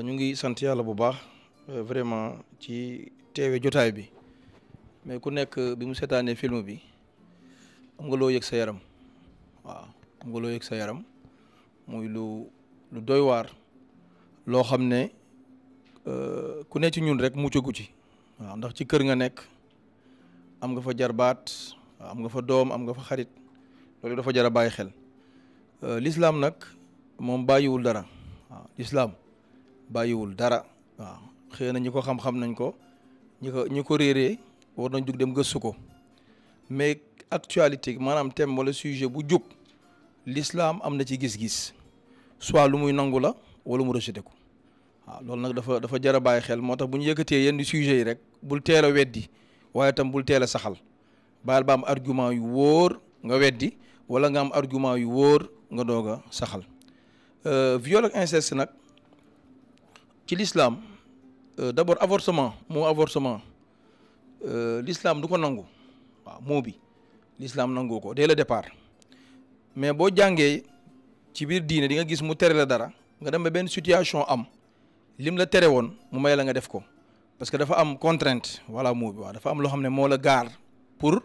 ñu ngi sant yàlla bu baax vraiment ci teewe jotaay bi mais ku nekk bi mu seetaanee film bi am nga loo yëg sa yaram waaw am nga loo yëg sa yaram muy lu doy waar loo xam ne ku ne ci ñun rek muccagu ci waaw ndax ci kër nga nekk am nga fa jarbaat am nga fa doom am nga fa xarit loolu dafa jar a bàyyi xel l'islam nag moom bàyyiwul dara waaw l'islam bàyyiwul dara waaw xëy na ñi ko xam-xam nañ ko ñi ko réeree war nañ jug dem gëstu ko mais actualité maanaam thème wala sujet bu jub l'islam am na ci gis-gis soit lu muy nangu la wala mu rejeté ko waaw loolu nag dafa jar a bàyyi xel moo tax bu ñu yëkkatee yenn sujets yi rek bul teel a weddi waaye tam bul teel a saxal baal ba am argument yu wóor nga weddi wala nga am argument yu wóor nga doog a saxal viol ak inceste nag ci l'islam d'abord avortement l'islam du ko nangu waaw moo bi l'islam nangu ko dès le départ mais boo jàngee ci biir diine di nga gis mu tere la dara nga dem ba benn situation am lim la tere woon mu may la nga def ko parce que dafa am contrainte voilà moo bi waaw dafa am loo xam ne moo la gaar pour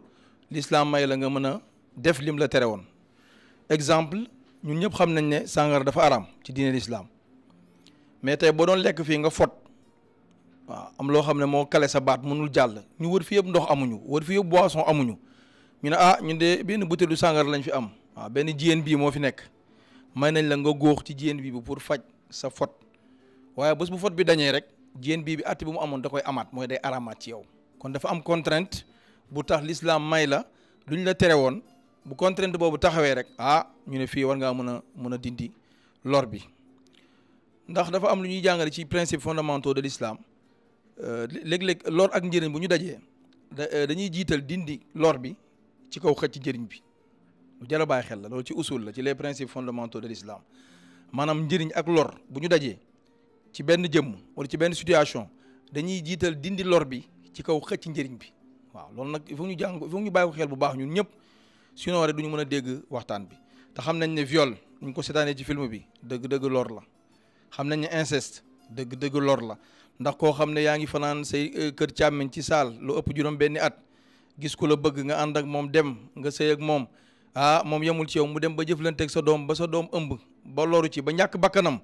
l'islam may la nga mën a def lim la tere woon exemple ñun ñëpp xam nañ ne sàngara dafa araam ci diine l'islam mais tey boo doon lekk fii nga fot waaw am loo xam ne moo kale sa baat mënul jàll ñu wër fi yëpp ndox amuñu wër fi yëpp boisson amuñu ñu ne ñun de benn butéelu sàngara lañ fi am waaw benn jigéen bii moo fi nekk may nañ la nga góox ci jigéen bii bi pour faj sa fot waaye bés bu fot bi dañee rek jigéen bii bi atti bu mu amoon da koy amaat mooy day aramaat ci yow kon dafa am contrainte bu tax l'islam may la luñ la tere woon bu contrainte boobu taxawee rek ñu ne fii war ngaa mën a dindi lor bi ndax dafa am lu ñuy jàngale ci principes fondamentaux de l'islam léeg-léeg lor ak njëriñ bu ñu dajee dañuy jiital dindi lor bi ci kaw xëcc njëriñ bi lu jar a bàyyi xel la loolu ci usul la ci les principes fondamentaux de l'islam maanaam njëriñ ak lor bu ñu dajee ci benn jëmm wala ci benn situation dañuy jiital dindi lor bi ci kaw xëcc njëriñ bi waaw loolu nag il faut ñu bàyyi ko xel bu baax ñun ñëpp sinon rek duñu mën a dégg waxtaan bi te xam nañ ne viol ñu ko seetaanee ci film bi dëgg-dëgg lor la xam nañ ne inceste dëgg-dëgg lor la ndax koo xam ne yaa ngi fanaan say kër càmmiñ ci saal lu ëpp juróom benni at gis ku la bëgg nga ànd ak moom dem nga sëy ak moom moom yemul ci yow mu dem ba jëflanteeg sa doom ba sa doom ëmb ba loru ci ba ñàkk bakkanam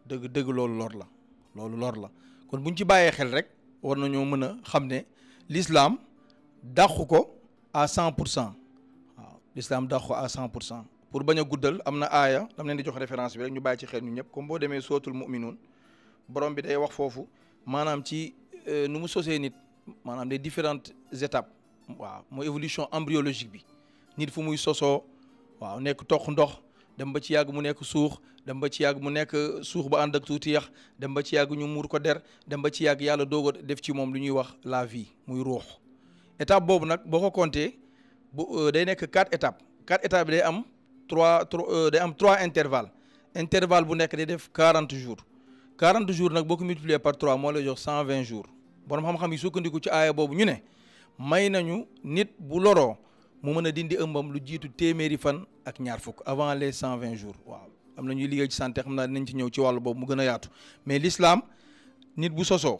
dëgg-dëgg loolu lor la kon buñ ci bàyyee xel rek war nañoo mën a xam ne l'islam dàqu ko à 100% waaw l'islam dàqu ko à 100% pour bañ a guddal am na aaya dam leen di jox référence bi rek ñu bàyyi ci xel ñu ñëpp comme boo demee sootul mu'minuun borom bi day wax foofu maanaam ci nu mu sosee nit maanaam des différentes étapes waaw mooy évolution embryologique bi nit fu muy sosoo waaw nekk toq ndox dem ba ci yàgg mu nekk suux dem ba ci yàgg mu nekk suux ba ànd ak tuuti yax dem ba ci yàgg ñu muur ko der dem ba ci yàgg yàlla doog a def ci moom lu ñuy wax la vie muy ruux étape boobu nag boo ko compté day nekk 4 étapes bi day am 3 intervalle bu nekk day def 40 jours nag boo ko multiplier par 3 moo lay jox 120 jours borom xam-xam yi sukkandiku ci aaya boobu ñu ne may nañu nit bu loroo mu mën a dindi ëmbam lu jiitu téeméeri fan ak ñaar fukk avant les 120 jours waaw am na ñuy liggéey ci santé xam naa dinañ ci ñëw ci wàllu boobu mu gën a yaatu mais l'islam nit bu sosoo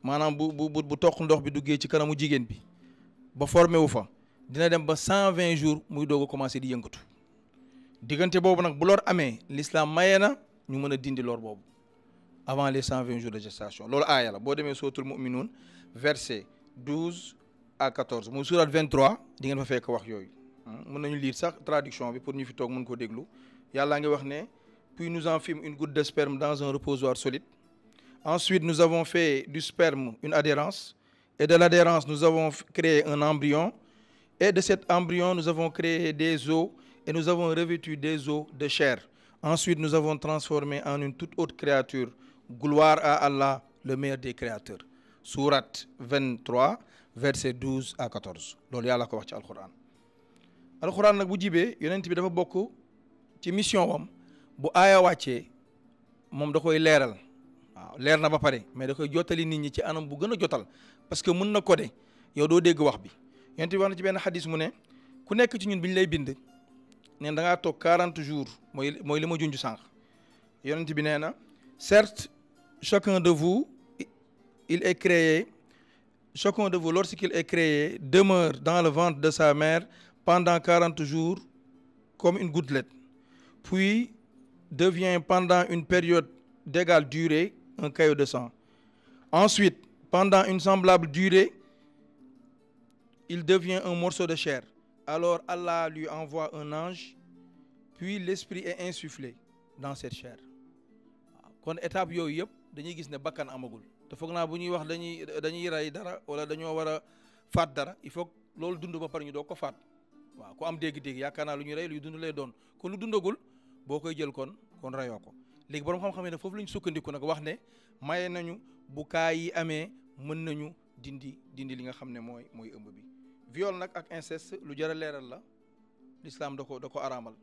maanaam bu toq ndox bi duggee ci kanamu jigéen bi ba formé wu fa dina dem ba 120 jours muy doog a commencé di yëngatu diggante boobu nag bu lor amee l'islam mayee na ñu mën a dindi lor boobu avant les 120 jours de gestation loolu aaya la boo demee sootul mu'minuun verset 12 à 14 muy surat 23 di ngeen fa fekk wax yooyu mën nañu lire sax traduction bi pour ñu fi toog mën ko déglu yàllaa ngi wax ne puis nous en fîmes une goutte de sperme dans un reposoir solide ensuite nous avons fait du sperme une adhérence et de l'adhérence nous avons créé un embryon et de cet embryon nous avons créé des os et nous avons revêtu des os de chair ensuite nous avons transformé en une toute autre créature gloire à Allah le meilleur des créateurs surat 23 verset 12 à 14 loolu yàlla ko wax ci alquran nag bu jibee yonent bi dafa bokk ci mission wam bu aaya wàccee moom da koy leeral waaw leer na ba pare mais da koy jottali nit ñi ci anam bu gën a jotal parce que mën na ko de yow doo dégg wax bi yonent bi wax na ci benn xadis mu ne ku nekk ci ñun bi ñu lay bind neen da ngaa toog 40 jours mooy li ma junj sànq yonent bi nee na certes chacun de vous il est créé chacun de vous lorsqu'il est créé demeure dans le ventre de sa mère pendant 40 jours comme une gouttelette puis devient pendant une période d'égale durée un caillot de sang. Ensuite, pendant une semblable durée, il devient un morceau de chair. Alors Allah lui envoie un ange, puis l'esprit est insufflé dans cette chair. kon étape yooyu yëpp dañuy gis ne bakkan amagul te foog naa bu ñuy wax dañuy rey dara wala dañoo war a faat dara il faut loolu dund ba pare ñu doog ko faat waaw ku am dégg-dégg yaakaar naa lu ñuy rey luy dund lay doon kon lu dundagul boo koy jël kon reyoo ko léegi borom xam-xam ne foofu la ñu sukkandiku nag wax ne maye nañu bu kaa yi amee mën nañu dindi li nga xam ne mooy ëmb bi. viol nag ak inceste lu jar a leeral la l'islam da ko araamal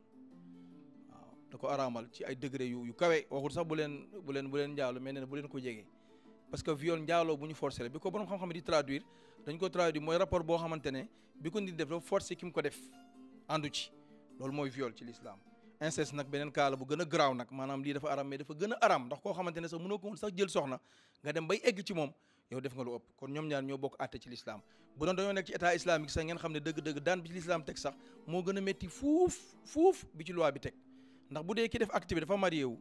waaw da ko araamal ci ay degré yu kawe waxul sax bu leen njaaloo mais nee na bu leen ko jege parce que viol njaaloo bu ñu forcé la bi ko borom xam-xam di traduire dañ ko traduire mooy rapport boo xamante ne bi ko nit def dafa forcé ki mu ko def àndu ci loolu mooy viol ci l'islam. inceste nag beneen kaala bu gën a garaaw nag maanaam lii dafa aram mais dafa gën a aram ndax koo xamante ne sax mënoo ko woon sax jël soxna nga dem bay egg ci moom yow def nga lu ëpp kon ñoom ñaar ñoo bokk àtte ci l'islam bu doon dañoo nekk ci état islamique sax ngeen xam ne dëgg-dëgg daan bi ci l'islam teg sax moo gën a métti fuuf bi ci loi bi teg ndax bu dee ki def activité dafa marié wu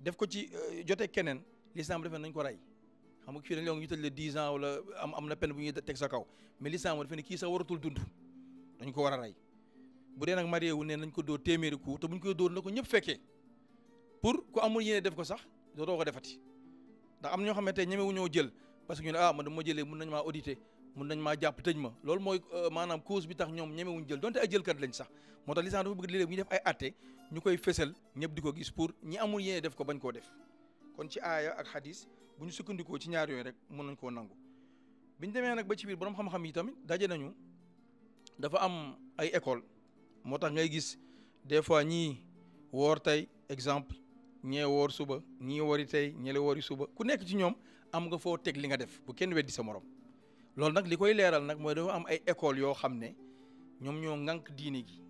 def ko ci jotee keneen l'islam defe nañ ko rey xam nga fii dañ ñu tëj le 10 ans wala am na peine bu ñuy teg sa kaw mais l'islam defe ne kii sax waratul dund dañ ko war a rey bu dee nag marié wu ne nañ ko dóor téeméeri coup te buñ koy dóor na ko ñëpp fekkee pour ku amul yéene def ko sax dootoo ko defati ndax am na ñoo xam ne tey ñeme wu ñoo jël parce que ñu ne man dama jëlee mun nañ maa auditer mun nañ maa jàpp tëj ma loolu mooy maanaam cause bi tax ñoom ñeme wuñ jël donte ay jëlkat lañ sax moo tax lisaan dafa bëgg léeg-léeg bu ñu def ay atte ñu koy fësal ñëpp di ko gis pour ñi amul yéene def ko bañ koo def kon ci aaya ak hadis bu ñu sukkandikoo ci ñaar yooyu rek mën nañ koo nangu biñ demee nag ba ci biir borom xam-xam yi tamit daje nañu dafa am ay école moo tax ngay gis des fois ñii woor tey exemple ñee woor suba ñii wori tey ñele wori suba ku nekk ci ñoom am nga foo teg li nga def bu kenn weddi sa morom loolu nag li koy leeral nag mooy dafa am ay école yoo xam ne ñoom ñoo ŋànk diini gi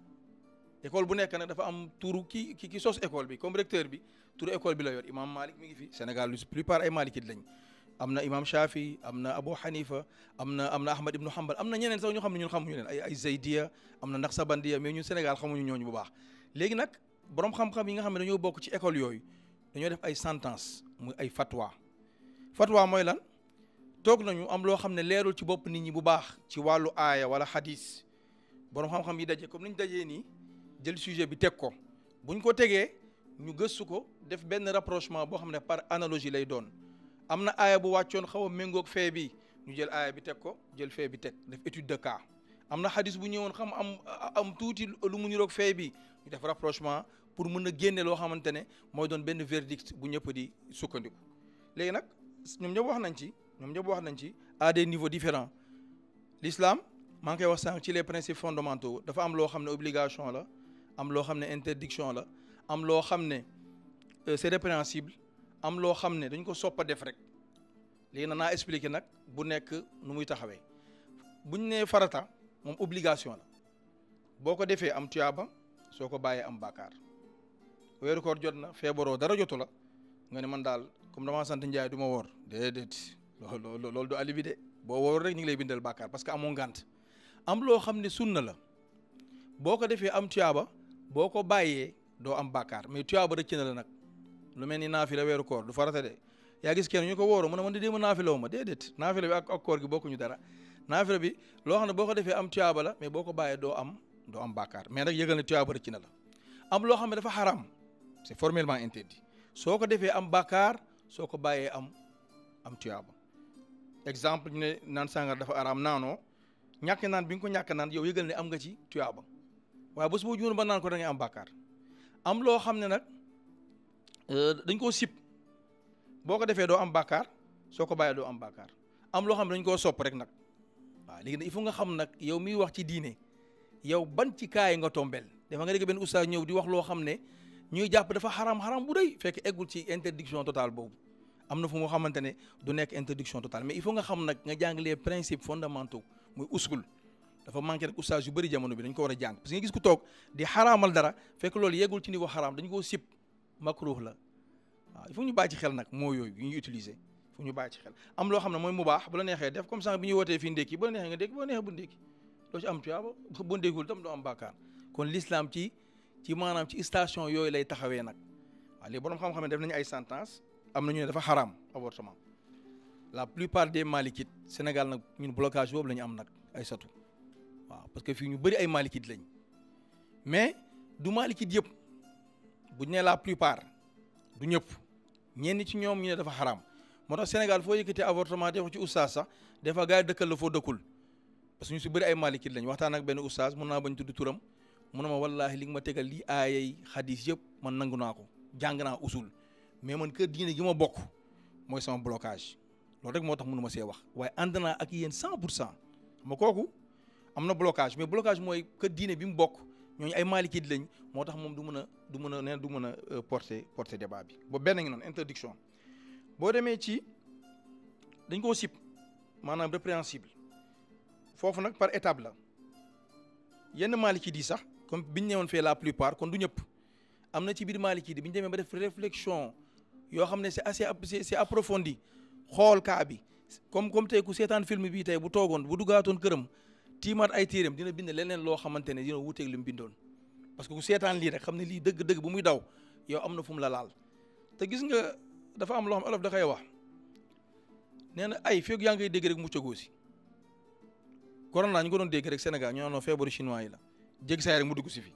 école bu nekk nag dafa am turu ki sos école bi comme recteur bi turu école bi la yor imam Malik mi ngi fi Sénégal lu plupart ay malikit lañ am na imam Shafi am na Abu Hanifa am na Ahmad ibnu Hanbal am na ñeneen sax ñoo xam ne ñun xamuñu leen ay Zaydiya am na Naqsabandiya mais ñun Sénégal xamuñu ñooñu bu baax léegi nag borom xam-xam yi nga xam ne dañoo bokk ci école yooyu dañoo def ay sentence muy ay fatwa mooy lan toog nañu am loo xam ne leerul ci bopp nit ñi bu baax ci wàllu aaya wala hadis borom xam-xam yi daje comme ni ñu dajee nii jël sujet bi teg ko buñ ko tegee ñu gëstu ko def benn rapprochement boo xam ne par analogie lay doon am na aaya bu wàccoon xaw a méngoog fee bi ñu jël aaya bi teg ko jël fee bi teg def étude de cas am na hadis bu ñëwoon xam am tuuti lu mu niroog fee bi ñu def rapprochement pour mën a génne loo xamante ne mooy doon benn verdict bu ñëpp di sukkandiku léegi nag ñoom ñëpp wax nañ ci à des niveaux différents l'islam maa ngi koy wax sànq ci les principes fondamentaux dafa am loo xam ne obligation la am loo xam ne interdiction la am loo xam ne c'est répréhensible am loo xam ne dañ ko soppa def rek léegi na naa expliquer nag bu nekk nu muy taxawee buñ nee farata moom obligation la boo ko defee am tuyaaba soo ko bàyyee am bàkkaar weeru koor jot na feebaroo dara jotu la nga ne man daal comme damaa sant Njaay du ma woor déedéet loolu du alibi de boo woor rek ñu ngi lay bindal bàkkaar parce que amoo ngànt am loo xam ne sunna la boo ko defee am tuyaaba boo ko bàyyee doo am bàkkaar mais tuyaaba rëcc na la nag lu mel ni naafila weeru koor du farata de yaa gis kenn ñu ko wóoroo mu ne man de déema naafila wu ma déedéet naafila bi ak koor gi bokkuñu dara naafila bi loo xam ne boo ko defee am tuyaaba la mais boo ko bàyyee doo am bàkkaar mais nag yëgal ne tuyaaba rëcc na la am loo xam ne dafa xaram c'est formellement interdit soo ko defee am bàkkaar soo ko bàyyee am tuyaaba exemple ñu ne naan sàngar dafa araam naanoo ñàkk naan bi nga ko ñàkk naan yow yëgal ne am nga ci tuyaaba waaye bés boo juumee ba naan ko da ngay am bàkkaar am loo xam ne nag dañ koo sip boo ko defee doo am bàkkaar soo ko bàyyee doo am bàkkaar am loo xam ne dañ koo sopp rek nag waaw léegi nag il faut nga xam nag yow miy wax ci diine yow ban ci kaay nga tombel dafa nga dégg benn oustaz ñëw di wax loo xam ne ñuy jàpp dafa xaram bu rëy fekk eggul ci interdiction totale boobu am na fu nga xamante ne du nekk interdiction totale mais il faut nga xam nag nga jàng les principes fondamentaux muy usul dafa manqué rek oustaz yu bëri jamono bi dañ ko war a jàng parce que nga gis ku toog di xaraamal dara fekk loolu yeggul ci niveau xaraam dañu koo sib makruh la waaw il faut ñu bàyyi ci xel nag moo yooyu yu ñuy utiliser il faut ñu bàyyi ci xel am loo xam ne mooy mu baax bu la neexee def comme ça bi ñuy wootee fii ndékki bu la neexee nga dékki bu la neexee bu ndékki doo ci am tuyaaba boo ndékkul tam doo am bàkkaar kon l'islam ci maanaam ci station yooyu lay taxawee nag waaw léegi borom xam-xam ne def nañu ay sentence am na ñu ne dafa xaraam avortement la plupart des malikites Sénégal nag ñun blocage boobu la ñu am nag ay satu waaw parce que fii ñu bëri ay malikites lañ mais du malikites yëpp bu ñu nee la plupart du ñëpp ñenn ci ñoom ñu ne dafa xaraam moo tax Sénégal foo yëkkatee avortement def ko ci oustaz sax des fois gars yi dëkkal la foo dëkkul parce que ñu si bëri ay malikites lañ waxtaan ak benn oustaz mun naa bañ tudd turam mun na ma wallaahi li nga ma tegal lii aayay xadis yëpp man nangu naa ko jàng naa usul mais man kër diine gi ma bokk mooy sama blocage loolu rek moo tax mënu ma see wax waaye ànd naa ak yéen 100% ma kooku am na blocage mais blocage mooy kër diine bi mu bokk ñooñu ay malikites lañ moo tax moom du mën a porter débat bi ba benn ngi noonu interdiction boo demee ci dañ koo sib maanaam répréhensible foofu nag par étape la yenn malikites yi sax comme biñ ñëwoon fee la plupart kon du ñëpp am na ci biir malikites yi bi ñu demee ba def réflexion yoo xam ne c'est approfondi xool kaa bi comme tey ku seetaan film bii tey bu toogoon bu duggaatoon këram tiimaat ay téeram dina bind leneen loo xamante ne dina wuteeg li mu bindoon parce que ku seetaan lii rek xam ne lii dëgg-dëgg bu muy daw yow am na fu mu la laal te gis nga dafa am loo xam olof da koy wax nee na ay feeg yaa ngi koy dégg rek muccagoo si corona ñu ko doon dégg rek Sénégal ñoo noo feebaru chinois yi la jéggi saa rek mu dugg si fi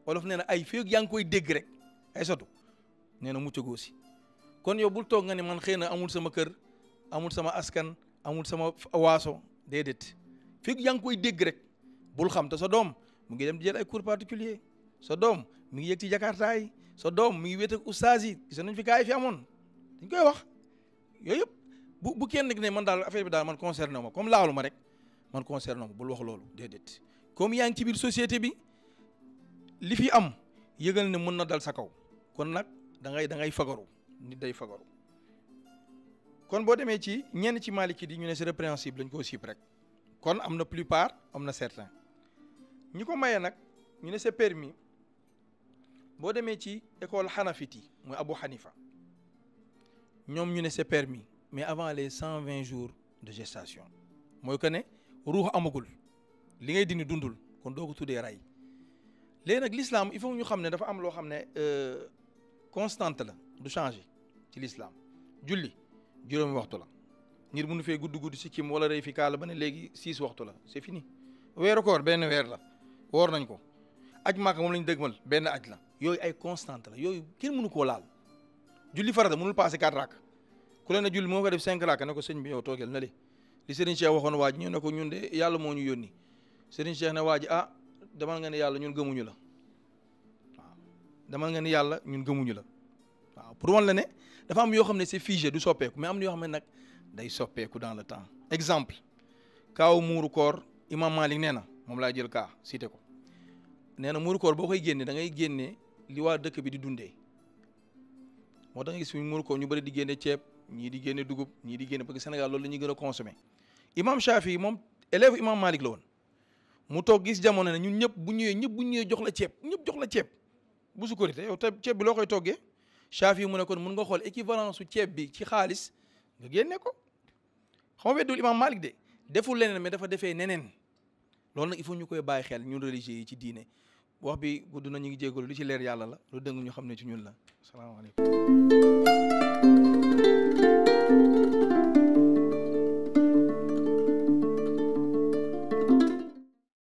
olof nee na ay feeg yaa ngi koy dégg rek ay sotu nee na muccagoo si kon yow bul toog nga ne man xëy na amul sama kër amul sama askan amul sama waaso déedéet feeg yaa ngi koy dégg rek bul xam te sa doom mu ngi dem di jël ay cours particulier sa doom mi ngi yëg ci jakarta yi sa doom mi ngi wéet ak oustaz yi gis nañ fi gaa yi fi amoon dañ koy wax yooyu yëpp bu kenn ne man daal affaire bi daal man concerné ma comme laalu ma rek man concerné ma bul wax loolu déedéet comme yaa ngi ci biir société bi li fi am yëgal ne mën na dal sa kaw kon nag da ngay fagaru nit day fagaru kon boo demee ci ñenn ci maliki di ñu ne c'est répréhensible lañ koo siib rek kon am na plupart am na certains ñi ko maye nag ñu ne c'est permis boo demee ci école hanafite yi mooy Abu Hanifa ñoom ñu ne c'est permis mais avant les 120 jours de gestation mooy que ne ruux amagul li ngay dindi dundul kon doo ko tuddee ray léegi nag l'islam il faut ñu xam ne dafa am loo xam ne constante la du changer ci l'islam julli juróomi waxtu la ngir mënu fee gudd si kim wala rey fi kaala ba ne léegi 6 waxtu la c'est fini weeru koor benn weer la woor nañ ko aj Màkka moom lañ dëgmal benn aj la yooyu ay constante la yooyu kenn mënu koo laal julli farata mënul passé 4 rak ku leen a julli moo ko def 5 rak ne ko sëñ bi yow toogel na li Serigne Cheikh waxoon waa ji ñu ne ko ñun de yàlla moo ñu yónni Serigne Cheikh ne waa ji demal nga ne yàlla ñun gëmuñu la waaw demal nga ne yàlla ñun gëmuñu la waaw pour wan la ne dafa am yoo xam ne c'est figé du soppeeku mais am na yoo xam ne nag day soppeeku dans le temps exemple kaaw muuru koor imam Malik nee na moom laa jël kaa cité ko nee na muuru koor boo koy génne da ngay génne li waa dëkk bi di dundee moo tax nga gis fi muuru koor ñu bëri di génne ceeb ñii di génne dugub ñii di génne parce que Sénégal loolu la ñuy gën a consommer imam Shafi moom élève imam Malik la woon mu toog gis jamono ne ñun ñëpp bu ñëwee jox la ceeb ñëpp jox la ceeb bu su korité yow te ceeb bi loo koy toggee Shafi mu ne kon mun nga xool équivalence su ceeb bi ci xaalis nga génne ko xam nga weddul imam Malik de deful leneen mais dafa defee neneen loolu nag il faut ñu koy bàyyi xel ñun religieux yi ci diine wax bi gudd na ñu ngi jégalu lu ci leer yàlla la lu dëng ñu xam ne ci ñun la asalaamaaleykum